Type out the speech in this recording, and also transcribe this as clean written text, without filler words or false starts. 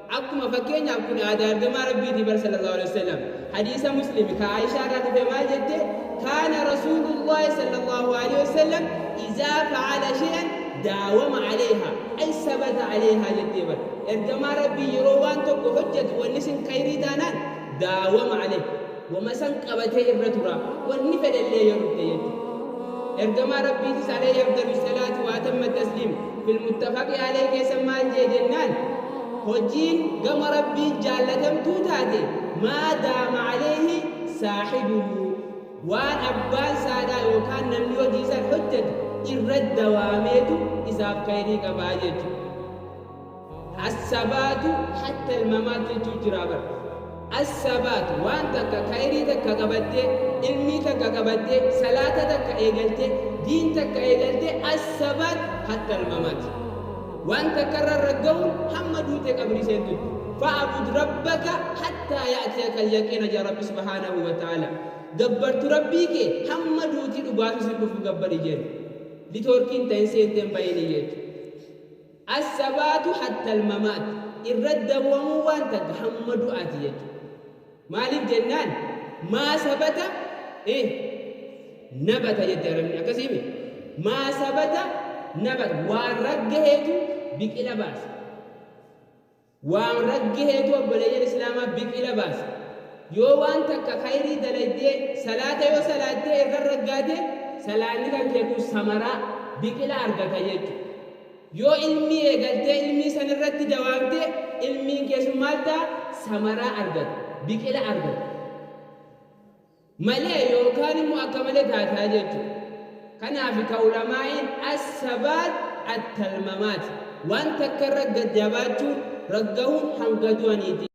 Akkuma fakkeenyaaf kun aadaa ergamaa Rabbiiti bar sallallahu alaihi wasallam. Hadiisa Muslim ka Aishaa irraa dhufe maal jette? Kaana Rasuulullahi sallallahu alaihi wasallam izaa fa'ala shay'an daawama alaiha ay sabata alaiha jettee bar. Ergamaa Rabbii yeroo waan tokko hojjetu wanni sin khayrii taanaan daawama alaiha. Wama san qabatee irra tura wanni fedhellee yoo dhufte jechuudha. Ergamaa Rabbiitis alayhi afdalu salaati wa atamma tasliim fil muttafaqi alayhi keessa maal jee jennaan hojiin gama Rabbiin jaallatamtuu taate maa daama alayhi saahibuhu waan abbaan saadhaa yookaan namni hojii san hojjetu irra dawaameetu isaaf khayrii qabaa jechuudha. Assabaatu hatta almamaat jechuu jiraa bar. Assabaatu waan takka khayrii takka qabattee, ilmii takka qabattee, salaata takka eegaltee, diin takka eegaltee assabaat hatta almamaat. Waan takka irra ragga'uun hamma duutee qabrii seentutti. Fa'abud rabbaka hattaa ya'tiyaka alyaqiina jedha Rabbi subhaanahu wa ta'ala. Gabbartu Rabbii kee hamma duutii dhugaatu si dhufu gabbari jeen. Litoorkiin ta'in seenteen bayinii jechuudha. As-sabaatu hattal mamaat, irra dawwamuu waan takka hamma du'aati jechuudha. Maaliif jennaan maa sabata eh nabata jette arabni akkasii mi? Maa sabata nabata waan raggaheetu biqila baasa. Waan raggaheetu obboleeyyan islaamaa biqila baasa. Yoo waan takka khayrii dalaydee salaata yoo salaattee irra raggaate salaanni kan kee kun samaraa biqila argata jechuudha. Yoo ilmii eegaltee ilmii san irratti dawaamte ilmiin kee sun maal ta'a? Samaraa argata, biqila argata. Malee yookaan immoo akka malee taataa jechuudha. Kanaaf ka ulamaa'iin as-sabaat attal-mamaat waan takka irra gad jabaachuun raggahuun hanga du'aniiti.